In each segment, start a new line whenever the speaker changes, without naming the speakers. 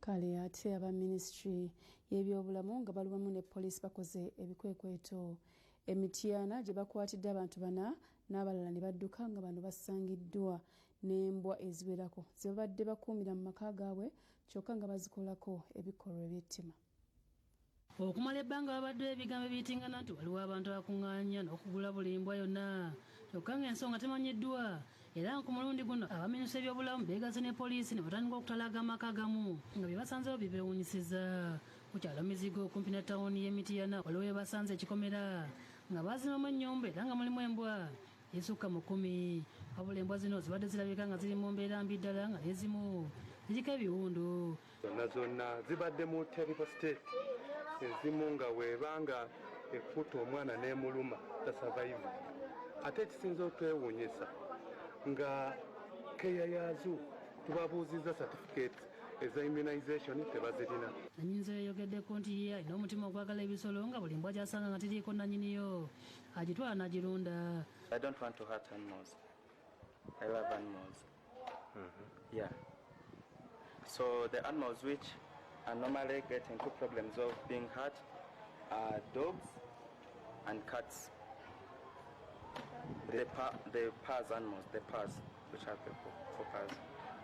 Kale ate aba minisitule y'ebyobulamu nga bali wamu ne poliisi bakoze ebikwekweto e Mityana gye bakwatidde abantu bana n'abalala ne badduka, nga bano basangiddwa n'embwa eziwerako ze babadde bakuumira mu maka gaabwe, kyokka nga bazikolako ebikolwa eby'ettima.
Okumala ebbanga babaddewo ebigambo ebiyitingana nti waliwo abantu abakuŋŋaanya n'okugula buli mbwa yonna, kyokka ng'ensonga temanyiddwa. Era nga ku mulundi guno aba minisitule y'ebyobulamu beegasse ne poliisi ne batandika okutalaga amaka agamu, nga bye basanzeewo bibeewuunyisizza. Ku kyalo Mizigo okumpi ne tawuni y'e Mityana waliwo we basanze ekikomera nga baazimbamu ennyumba era nga mulimu embwa esukka mu 10. Wabula embwa zino zibadde zirabika nga ziri mu mbeera mbi ddala, nga n'ezimu ziriko ebiwundu.
Zonna zonna zibadde mu terrible state, ezimu nga weebanga ekuta omwana n'emuluma tasurvive. Ate ekisinza otwewuunyisa nga keya yaazo tubabuuzizza certificate eza immunization, tebazirina.
Nanyinizo yeeyogeddeko nti ye alina omutima ogwagala ebisolo, nga buli mbwa gy'asanga nga teriiko nanyiniyo agitwala n'agirunda.
I don't want to hurt animals. I love animals. Yeah. So the animals which are normally get into problems of being hurt are dogs and cats. The paws animals, the paws, which have the four paws.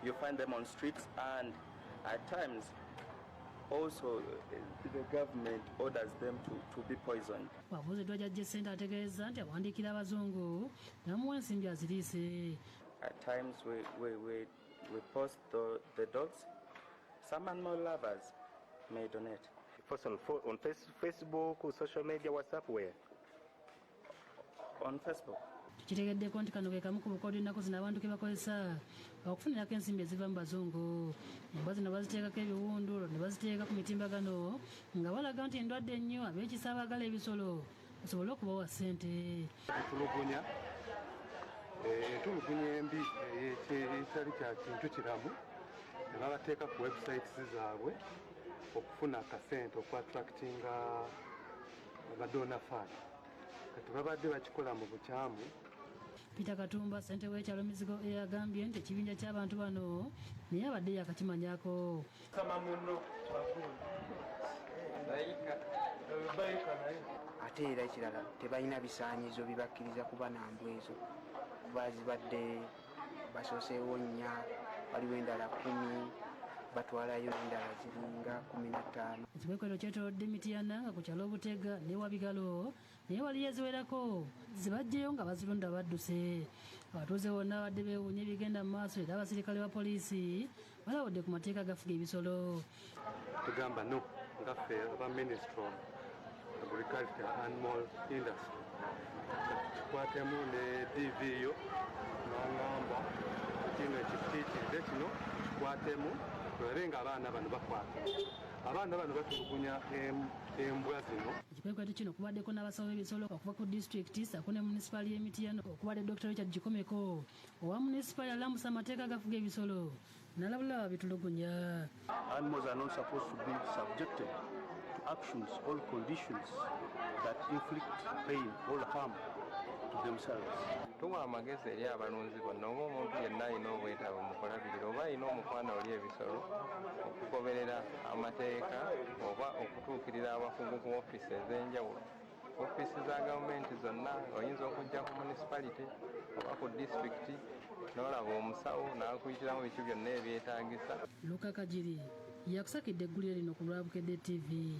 You find them on streets, and at times also the government orders them to be poisoned.
Bw'abuuziddwa gy'aggya essente, ategeeza nti awandiikira abazungu ne bamuwa ensimbi aziriise.
At times we post the dogs. Some animal lovers may donate.
Post on Facebook, social media, WhatsApp, where?
On Facebook.
Tukitegeddeko nti kano ke kamu ku bukodyo ennaku zino abantu ke bakozesa okufunirako ensimbi eziva mu bazungu. Embwa zino baziteekako ebiwundu, olwo ne baziteeka ku mitimbagano nga balaga nti endwadde ennyo, ab'ekisa abaagala ebisolo basobole okubawa ssente.
Entulugunya, entulugunya embi ekitali kya kintu kiramu ne babateeka ku websites zaabwe okufuna akasente, okuattractinga badonor fund. Kati babadde bakikola mu bukyamu.
Peter Katumba, ssentebe w'ekyalo Mizigo, eyagambye nti ekibinja ky'abantu bano naye abadde yakakimanyako.
Sama muno bayika naye.
Ate era ekirala, tebalina bisaanyizo bibakkiriza kuba nambwa ezo, kuba zibadde basooseewo nnya, waliwo endala 10, batwalayo endala ziringa 15.
Ekikwekweto kyetoolodde Mityana, nga ku kyalo Obutega ne Wabigalo naye waliyo eziwerako zibajjeyo nga bazirunda badduse. Abatuuze bonna babadde beewuunya ebigenda mu maaso, era abasirikale ba poliisi balabudde ku mateeka agafuga ebisolo.
Tugamba no, nga ffe aba Ministry of Agriculture Animal Industry tukwatemu ne DVO n'aŋŋamba kino ekitiikiridde kino kikwatemu, tulabe nga abaana bano bakwata abaana bano batulugunya embwa zino.
Ekikwekweto kino kubaddeko n'abasawo b'ebisolo okuva ku disitulikiti ssaako ne munisipaali y'e Mityana, okubadde Dr Richard Gikomeko owa munisipaali alamusa amateeka agafuga ebisolo n'alabula babitulugunya.
Animals are not supposed to be subjected to actions or conditions that inflict pain or harm to themselves.
Tuwa amagezi eri abalunzi bonna oba omuntu yenna alina obwetaavu mu kulabirira oba alina omukwano oli ebisolo okugoberera amateeka oba okutuukirira abakugu ku ofiisi ez'enjawulo, ofiisi za gavumenti zonna. Oyinza okujja ku municipality oba ku disitulikiti n'olaba omusawo n'akuyitiramu biki byonna ebyetaagisa.
Luka Kagiri yakusakidde eggulire lino ku lwa Bukedde TV.